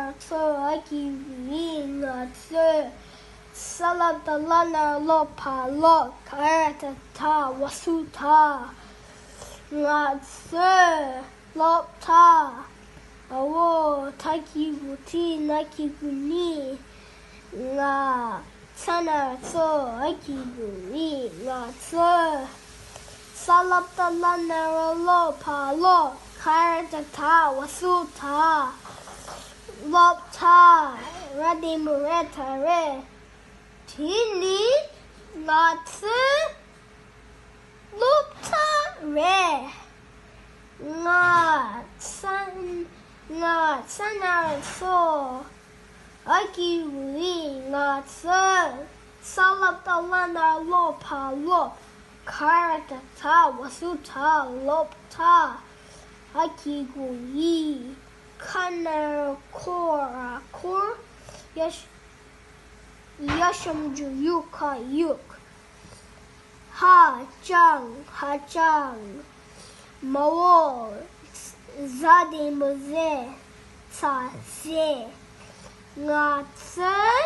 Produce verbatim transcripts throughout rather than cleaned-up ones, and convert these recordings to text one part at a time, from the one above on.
ང་ཚོ་ཨ་ཀི་བི་ཡིན། ང་ཚོས་ས་ལ་བཏགས་སླ་ན་ར་སློབ། ཕ་སློབ། ག་ར་བཏགས་གྲྭ། བ་ཟུར་གྲྭ། ང་ཚོས་སློབ་གྲྭ། འ་འོག་ཏ་གི་གུ་ཏི། ན་གི་གུ་ནི། ང་ཚོ་ན་ཚོ་ཨ་ཀི་བི་ཡིན། ང་ཚོས་ས་ལ་བཏགས་སླ་ན་ར་སློབ། ཕ་སློབ། ག་ར་བཏགས་གྲྭ། བ་ཟུར་གྲྭ། སློབ་གྲྭ། ར་བདེ་མོ་རེ་ད་རེད། དེ་ནི་ང་ཚོའི་སློབ་གྲྭ་རེད། ང་ཚོ་ང་ཚོ་ན་ཚོ་ཨ་ཀི་བི་ཡིན། ང་ཚོས་ས་ལ་བཏགས་སླ་ན་ར་སློབ། ཕ་སློབ། ག་ར་བཏགས་གྲྭ། བ་ཟུར་གྲྭ། སློབ་གྲྭ། ཨ་ཀི་གུ་ཡི། ཁ་ན་རོ་ཁོ། ར་འཁོར། ཡ་ཤ་ཡ་ཞབས་ཀྱུ་ཡུ། ག་ཡུག་ཧ་ཅང་། ཧ་ཅང་། མ་འོག་ཟ་བདེ་མོ་ཟེ། ཚ་ཟེ། ང་ཚོའི་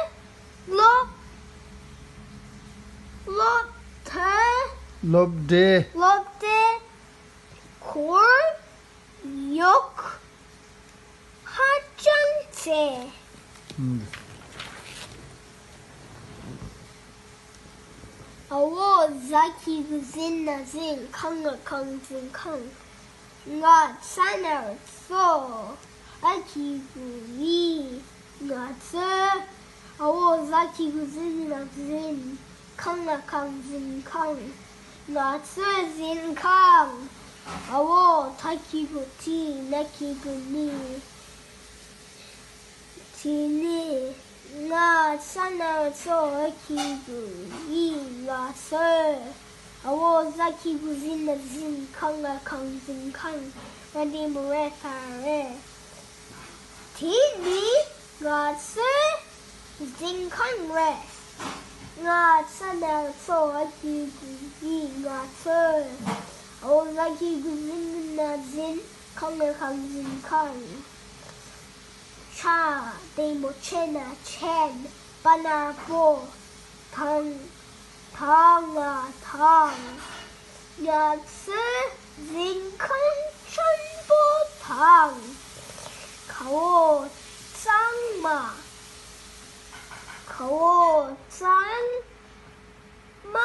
སློབ་སློབ་གྲྭའི་སློབ་གྲྭའི་སློབ་གྲྭའི་འཁོར་ཡུག་ཧ་ཅང་ཆེ། ཨ་འོག་ཟ་གི་གུ་ཟི་ན་ཟིན། ཁ་ང་ཁང་འཛིན་ཁང་། ང་ཚོ་ན་ཚོ་ཨ་གི་གུ་ཡི། ང་ཚོས། འ་འོག་ཟ་གི་གུ་ཟི་ན་འཛིན། ཁ་ང་ཁང་འཛིན་ཁང་། ང་ཚོའི་འཛིན་ཁང་། འ་འོག་ཏ་གི་གུ་ཏི། ན་གི་གུ་ནི། དེ་ནི་ང་ཚོ་ན་ཚོ་ཨ་གི་གུ་ཡི། ང་ཚོས། འ་འོག་ཟ་གི་གུ་ཟི་ན་ཟིན། ཁ་ང་ཁང་འཛིན་ཁང་། ར་བདེ་མོ་རེ་ད་རེད། དེ་ནི་ང་ཚོའི་འཛིན་ཁང་རེད། ང་ཚོ་ན་ཚོ་ཨ་གི་གུ་ཡི། ང་ཚོས། འ་འོག་ཟ་གི་གུ་ཟི་ན་ཟིན། ཁ་ང་ཁང་འཛིན་ཁང་། ཆ་བདེ་མོ་ཆེ་ན་ཆེན། པ་ན་པོ། ཐང་། ཐང་ང་ཐང་། ང་ཚོའི་འཛིན་ཁང་ཆེན་པོ་དང་། ག་འོག་གཙང་མ། ག་འོག་གཙང་མ།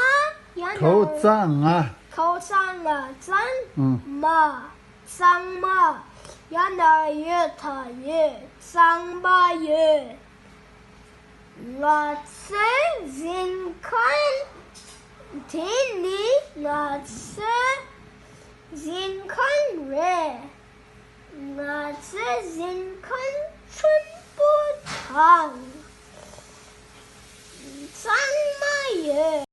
ཡང་ན་ག་འོག་གཙང་ང་། ག་འོག་གཙང་ང་གཙང་ཨང་མ། གཙང་མ། ཡང་ན་ཡོད་ད་ཡོད། གཙང་མ་ཡོད། ང་ཚོའི་འཛིན་ཁང་། དེ་ནི་ང་ཚོའི་འཛིན་ཁང་རེད། ང་ཚོའི་འཛིན་ཁང་